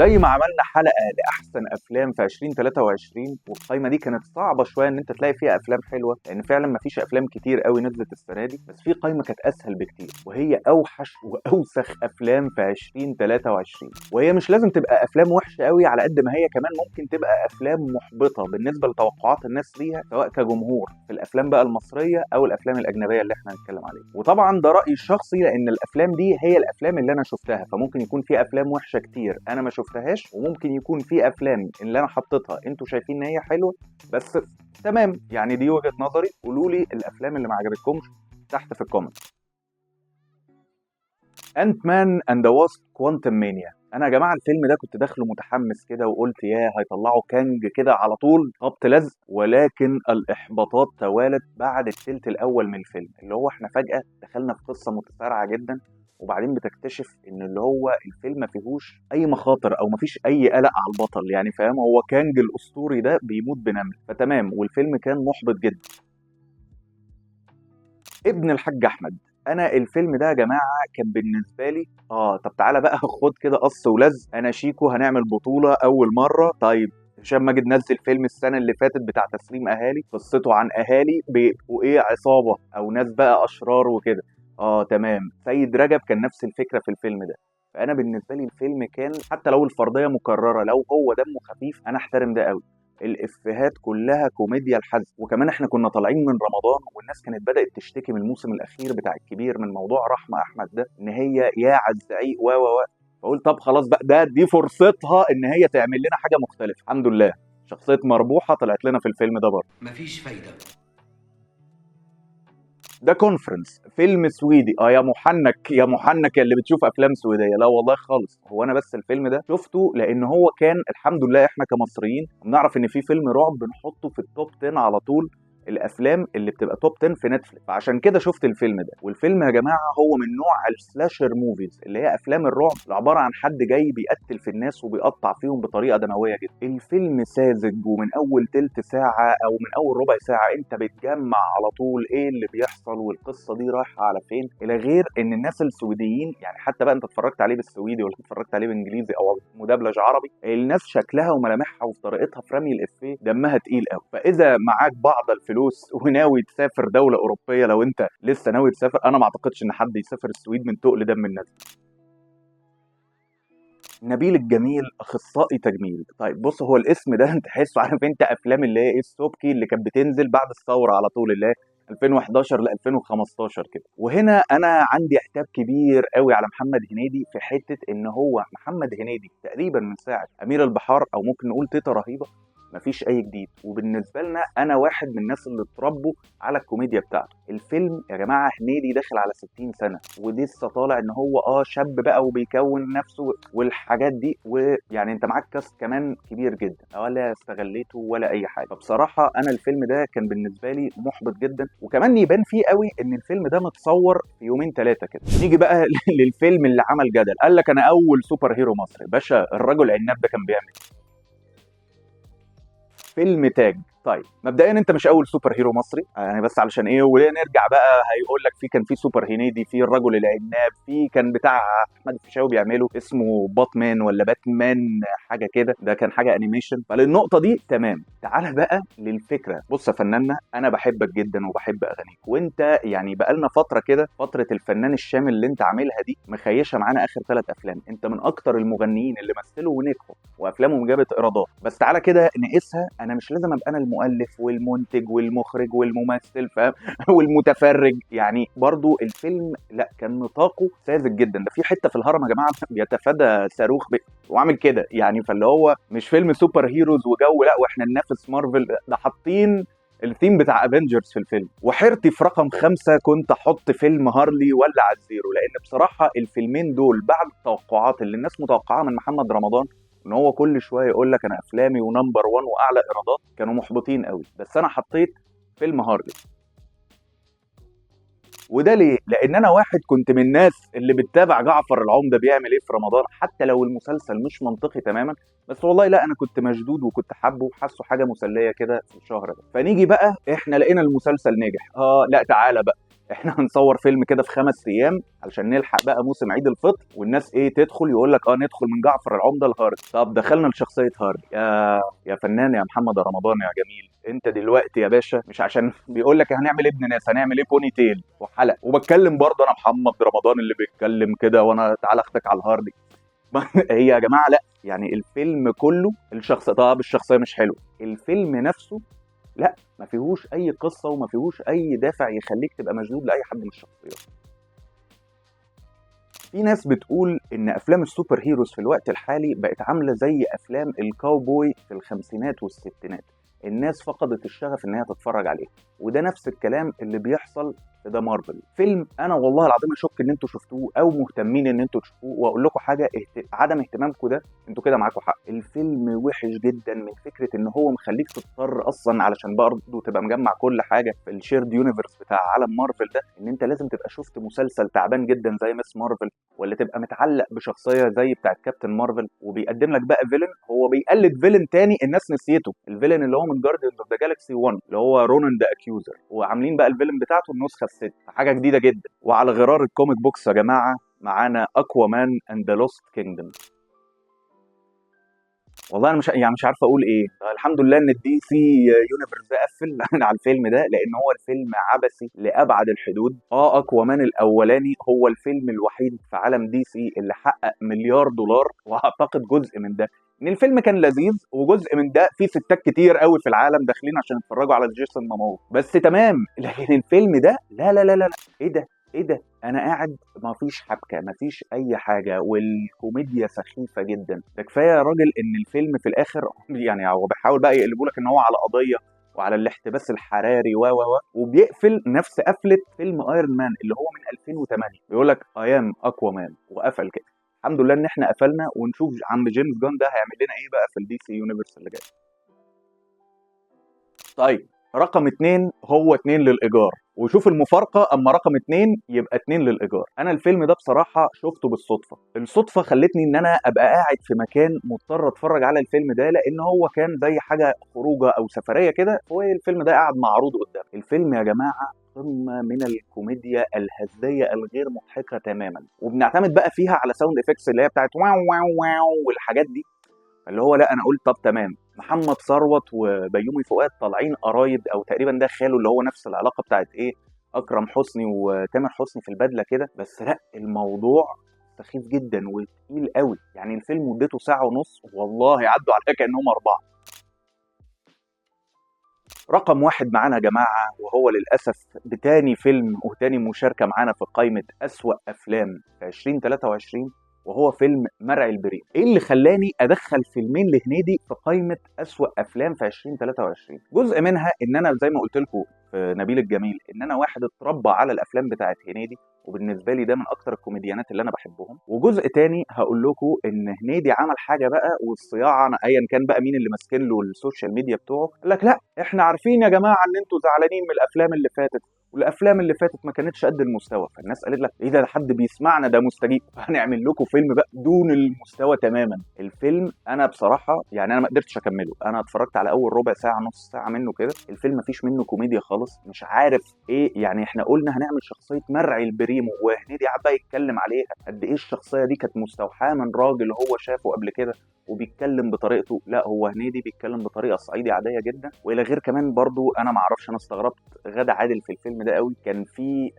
زي ما عملنا حلقة لاحسن افلام في 2023، والقايمه دي كانت صعبة شوية ان انت تلاقي فيها افلام حلوة، لان فعلا ما فيش افلام كتير قوي نزلت السنة دي، بس في قايمة كانت اسهل بكتير، وهي اوحش واوسخ افلام في 2023. وهي مش لازم تبقى افلام وحشة قوي على قد ما هي كمان ممكن تبقى افلام محبطة بالنسبة لتوقعات الناس ليها، سواء كجمهور في الافلام بقى المصرية او الافلام الاجنبية اللي احنا هنتكلم عليها. وطبعا ده رايي الشخصي، لان الافلام دي هي الافلام اللي انا شفتها، فممكن يكون في افلام وحشة كتير انا ما شفتهاش، وممكن يكون في افلام اللي انا حطيتها انتوا شايفين ان هي حلوة، بس تمام، يعني دي وجهه نظري. قولوا لي الافلام اللي ما عجبتكمش تحت في ال comment. Ant-Man and the Wasp Quantumania. انا يا جماعة الفيلم ده كنت داخله متحمس كده، وقلت يا هيطلعوا كانج كده على طول خبط لزق، ولكن الاحباطات توالت بعد الثلث الاول من الفيلم، اللي هو احنا فجاة دخلنا في قصة متسارعة جدا، وبعدين بتكتشف ان اللي هو الفيلم ما فيهوش اي مخاطر او ما فيش اي قلق على البطل، يعني فاهم، هو كانج الاسطوري ده بيموت بنمل، فتمام. والفيلم كان محبط جدا. ابن الحاج احمد، انا الفيلم ده يا جماعة كان بالنسبة لي طب تعالى بقى خد كده قص ولزق، انا شيكو هنعمل بطوله اول مرة. طيب هشام ماجد نزل فيلم السنة اللي فاتت بتاع تسليم اهالي، قصته عن اهالي بيبقوا ايه، عصابة او ناس بقى اشرار وكده، تمام. سيد رجب كان نفس الفكرة في الفيلم ده. فانا بالنسبة لي الفيلم كان حتى لو الفرضية مكررة، لو هو دمه خفيف انا احترم ده قوي. الافيهات كلها كوميديا الحزق، وكمان احنا كنا طالعين من رمضان والناس كانت بدات تشتكي من الموسم الاخير بتاع الكبير من موضوع رحمه احمد ده، ان هي يا عالزعيق و و و فقلت طب خلاص بقى ده دي فرصتها ان هي تعمل لنا حاجة مختلفة. الحمد لله شخصية مربوحه طلعت لنا في الفيلم ده برضه. مفيش فايده. The Conference، فيلم سويدي. يا محنك يا محنك اللي بتشوف افلام سويديه، لا والله خالص، هو انا بس الفيلم ده شفته لان هو كان الحمد لله احنا كمصريين بنعرف ان في فيلم رعب بنحطه في ال top 10 على طول، الافلام اللي بتبقى top 10 في نتفليكس، فعشان كده شفت الفيلم ده. والفيلم يا جماعة هو من نوع ال slasher movies، اللي هي افلام الرعب اللي عبارة عن حد جاي بيقتل في الناس وبيقطع فيهم بطريقة دموية جدا. الفيلم ساذج، ومن اول تلت ساعة او من اول ربع ساعة انت بتجمع على طول ايه اللي بيحصل والقصه دي رايحة على فين، الى غير ان الناس السويديين، يعني حتى بقى انت اتفرجت عليه بالسويدي ولا اتفرجت عليه بالانجليزي او مدبلج عربي، الناس شكلها وملامحها وفي طريقتها في رمي الافيه دمها تقيل قوي. فاذا معاك بعض الفلوس وناوي تسافر دولة أوروبية، لو أنت لسه ناوي تسافر، أنا ما أعتقدش إن حد يسافر السويد من تقل دم الناس. نبيل الجميل أخصائي تجميل. طيب بص، هو الاسم ده أنت تحسه، عارف أنت أفلام اللي هي إيه السبكي اللي كانت بتنزل بعد الثورة على طول، اللي هي 2011 ل 2015 كده. وهنا أنا عندي عتاب كبير قوي على محمد هنيدي في حتة إن هو محمد هنيدي تقريبا من ساعة أمير البحار أو ممكن نقول تيتا رهيبة مفيش اي جديد. وبالنسبة لنا انا واحد من الناس اللي اتربوا على الكوميديا بتاعته. الفيلم يا جماعة هنيدي داخل على 60 سنة ولسه طالع ان هو شاب بقى وبيكون نفسه والحاجات دي، ويعني انت معاك cast كمان كبير جدا، ولا استغليته ولا اي حاجة. فبصراحة انا الفيلم ده كان بالنسبة لي محبط جدا، وكمان يبان فيه قوي ان الفيلم ده متصور في يومين ثلاثة كده. نيجي بقى للفيلم اللي عمل جدل، قال لك انا اول super hero مصري. باشا الرجل عناب ده كان بيعمل فيلم تاج. طيب مبدئيا انت مش اول super hero مصري، يعني بس علشان ايه، وليه نرجع بقى هيقول لك في كان في سوبر هنيدي، في الرجل العناب، في كان بتاع احمد الفيشاوي بيعمله اسمه باتمان ولا باتمان حاجة كده، ده كان حاجة animation. فللنقطه دي تمام. تعالى بقى للفكرة. بص يا فناننا، انا بحبك جدا وبحب اغانيك، وانت يعني بقالنا فترة كده، فترة الفنان الشامل اللي انت عاملها دي مخيشه معانا اخر 3 افلام. انت من اكتر المغنيين اللي مثلوا ونجحوا وافلامهم جابت ايرادات، بس تعالى كده نقيسها. انا مش لازم ابقى انا المؤلف والمنتج والمخرج والممثل، فاهم، والمتفرج. يعني برضو الفيلم لا كان نطاقه ساذج جدا. ده في حتة في الهرم يا جماعة بيتفادى صاروخ وعامل كده، يعني فاللي هو مش فيلم super heroes وجو، لا واحنا ننافس مارفل، ده حاطين الثيم بتاع افنجرز في الفيلم. وحيرتي في رقم 5 كنت احط فيلم هارلي ولا على الزيرو، لان بصراحة الفيلمين دول بعد التوقعات اللي الناس متوقعاها من محمد رمضان ان هو كل شوية يقول لك انا افلامي و number 1 واعلى ايرادات، كانوا محبطين قوي. بس انا حطيت فيلم هارلي. وده ليه؟ لان انا واحد كنت من الناس اللي بتتابع جعفر العمدة بيعمل ايه في رمضان، حتى لو المسلسل مش منطقي تماما، بس والله لا انا كنت مشدود وكنت حابة وحاسه حاجة مسلية كده في الشهر ده. فنيجي بقى احنا لقينا المسلسل نجح، لا تعالى بقى احنا هنصور فيلم كده في 5 ايام علشان نلحق بقى موسم عيد الفطر، والناس ايه تدخل يقول لك ندخل من جعفر العمدة لهاردي. طب دخلنا لشخصية هاردي، يا فنان يا محمد رمضان يا جميل، انت دلوقتي يا باشا مش عشان بيقول لك هنعمل ابن ناس، هنعمل ايه pony tail وحلق، وبتكلم برضه انا محمد رمضان اللي بيتكلم كده، وانا تعالى اخدك على الهاردي. هي يا جماعة لا، يعني الفيلم كله الشخص، طب الشخصية مش حلوة، الفيلم نفسه لا ما فيهوش اي قصة وما فيهوش اي دافع يخليك تبقى مشدود لاي حد من الشخصيات. في ناس بتقول ان افلام ال super heroes في الوقت الحالي بقت عامله زي افلام الكاوبوي في الخمسينات والستينات، الناس فقدت الشغف ان هي تتفرج عليها، وده نفس الكلام اللي بيحصل في The Marvels. فيلم انا والله العظيم اشك ان انتوا شفتوه او مهتمين ان انتوا تشوفوه، واقول لكم حاجة، عدم اهتمامكم ده انتوا كده معاكم حق. الفيلم وحش جدا، من فكرة ان هو مخليك تضطر اصلا علشان برضه تبقى مجمع كل حاجة في ال shared universe بتاع عالم مارفل ده، ان انت لازم تبقى شفت مسلسل تعبان جدا زي Ms. Marvel، ولا تبقى متعلق بشخصية زي بتاعت كابتن مارفل، وبيقدم لك بقى villain هو بيقلد villain تاني الناس نسيته، ال villain اللي هو من Guardians of the Galaxy 1 اللي هو Ronan the Accuser، وعاملين بقى ال villain بتاعته النسخة الست، حاجة جديدة جدا. وعلى غرار ال comic books يا جماعة معانا Aquaman and the Lost Kingdom. والله انا مش يعني مش عارف اقول ايه، الحمد لله ان ال DC Universe ده قفل على الفيلم ده، لان هو الفيلم عبثي لابعد الحدود. اكوامان الاولاني هو الفيلم الوحيد في عالم DC اللي حقق مليار دولار، واعتقد جزء من ده ان الفيلم كان لذيذ، وجزء من ده في ستات كتير قوي في العالم داخلين عشان يتفرجوا على جيسون مامو، بس تمام. لكن الفيلم ده لا لا لا لا، ايه ده ايه ده، انا قاعد ما فيش حبكة، ما فيش اي حاجه، والكوميديا سخيفة جدا. ده كفاية يا راجل ان الفيلم في الاخر يعني هو بيحاول بقى يقلبوا لك ان هو على قضية وعلى الاحتباس الحراري و و و وبيقفل نفس قفله فيلم Iron Man اللي هو من 2008، بيقول لك I am Aquaman وقفل كده. الحمد لله ان احنا قفلنا، ونشوف عم جيمس جان ده هيعمل لنا ايه بقى في ال DC Universe اللي جاي. طيب رقم 2 هو 2 للإيجار، وشوف المفارقة، أما رقم 2 يبقى 2 للإيجار. أنا الفيلم ده بصراحة شفته بالصدفة، الصدفة خلتني إن أنا أبقى قاعد في مكان مضطر أتفرج على الفيلم ده، لأن هو كان زي حاجة خروجة أو سفرية كده، والفيلم ده قاعد معروض قدام. الفيلم يا جماعة قمة من الكوميديا الهزلية الغير مضحكة تماما، وبنعتمد بقى فيها على sound effects اللي هي بتاعت wow wow wow والحاجات دي، اللي هو لا انا قلت طب تمام، محمد ثروت وبيومي فؤاد طالعين قرايب او تقريبا ده خاله، اللي هو نفس العلاقة بتاعت ايه اكرم حسني وتامر حسني في البدلة كده، بس لا الموضوع سخيف جدا وتقيل قوي. يعني الفيلم مدته ساعة ونص، والله عدوا عليها كانهم 4. رقم 1 معانا يا جماعة، وهو للأسف بتاني فيلم وتاني مشاركة معانا في قائمة أسوأ أفلام في 2023، وهو فيلم مرعي البريمو. ايه اللي خلاني ادخل فيلمين لهنيدي في قائمة اسوأ افلام في 2023؟ جزء منها ان انا زي ما قلت لكم في نبيل الجميل ان انا واحد اتربى على الافلام بتاعت هنيدي، وبالنسبة لي ده من اكتر الكوميديانات اللي انا بحبهم. وجزء تاني هقول لكم ان هنيدي عمل حاجة بقى، والصياعه ايا كان بقى مين اللي ماسكين له ال social media بتوعه، قال لك لا احنا عارفين يا جماعة ان انتوا زعلانين من الافلام اللي فاتت، والافلام اللي فاتت ما كانتش قد المستوى. فالناس قالت لك ايه ده حد بيسمعنا، ده مستجيب، هنعمل لكم فيلم بقى دون المستوى تماما. الفيلم انا بصراحة يعني انا ما قدرتش اكمله، انا اتفرجت على اول ربع ساعة نص ساعة منه كده، الفيلم ما فيش منه كوميديا خالص، مش عارف ايه. يعني احنا قلنا هنعمل شخصية مرعي البريمو، وهنيدي قعد بقى يتكلم عليها قد ايه الشخصية دي كانت مستوحاة من راجل هو شافه قبل كده وبيتكلم بطريقته. لا هو هنيدي بيتكلم بطريقة صعيدي عادية جدا. والى غير كمان برضو انا ما اعرفش، انا استغربت غادة عادل في الفيلم ده قوي، كان في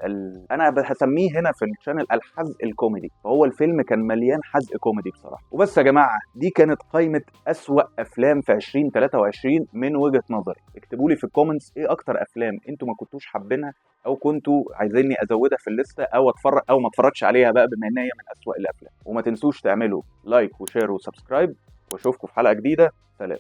انا هسميه هنا في ال channel الحزق الكوميدي، فهو الفيلم كان مليان حزق كوميدي بصراحة. وبس يا جماعة دي كانت قائمة اسوأ افلام في 2023 من وجهه نظري. اكتبوا لي في ال comments ايه اكتر افلام انتوا ما كنتوش حابينها او كنتوا عايزيني ازودها في الليستة او اتفرج او ما اتفرجش عليها بقى بما ان هي من اسوأ الافلام. وما تنسوش تعملوا like و share و subscribe، واشوفكم في حلقة جديدة. سلام.